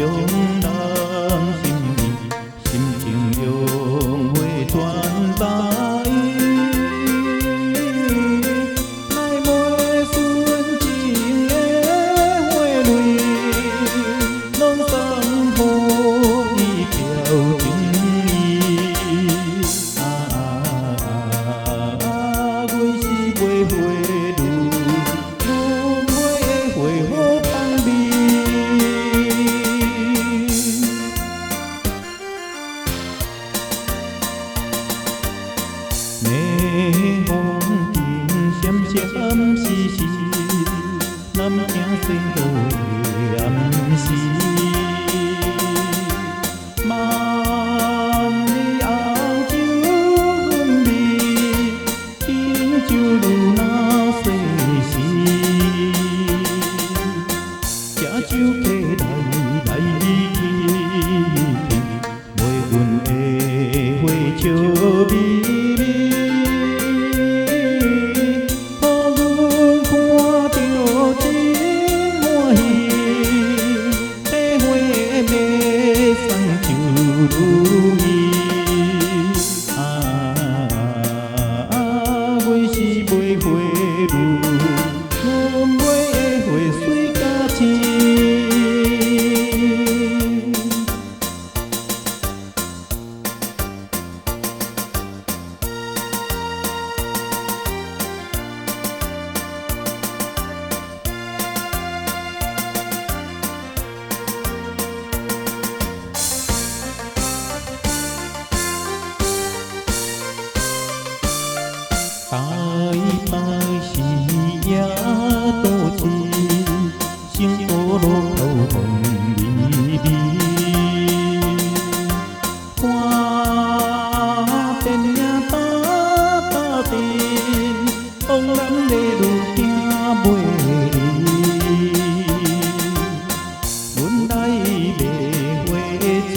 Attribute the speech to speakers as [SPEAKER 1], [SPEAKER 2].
[SPEAKER 1] 人心意，心情融化全白。来袂纯情的花蕊，攏送予伊飘情意。啊啊，阮是卖花女，阮卖花予芳味。霓虹灯闪闪烁烁，南京西路的暗时，万里红酒韵味，亲像女若细时。吃酒客来来去去，卖阮的花笑眯眯。予阮看著真歡喜，提花欲送就如意。啊，阮是賣花女，阮賣花水甲青。台北市也都市，成都路口風微微。看電影打打陣，往南的女囝袂離。阮來賣花做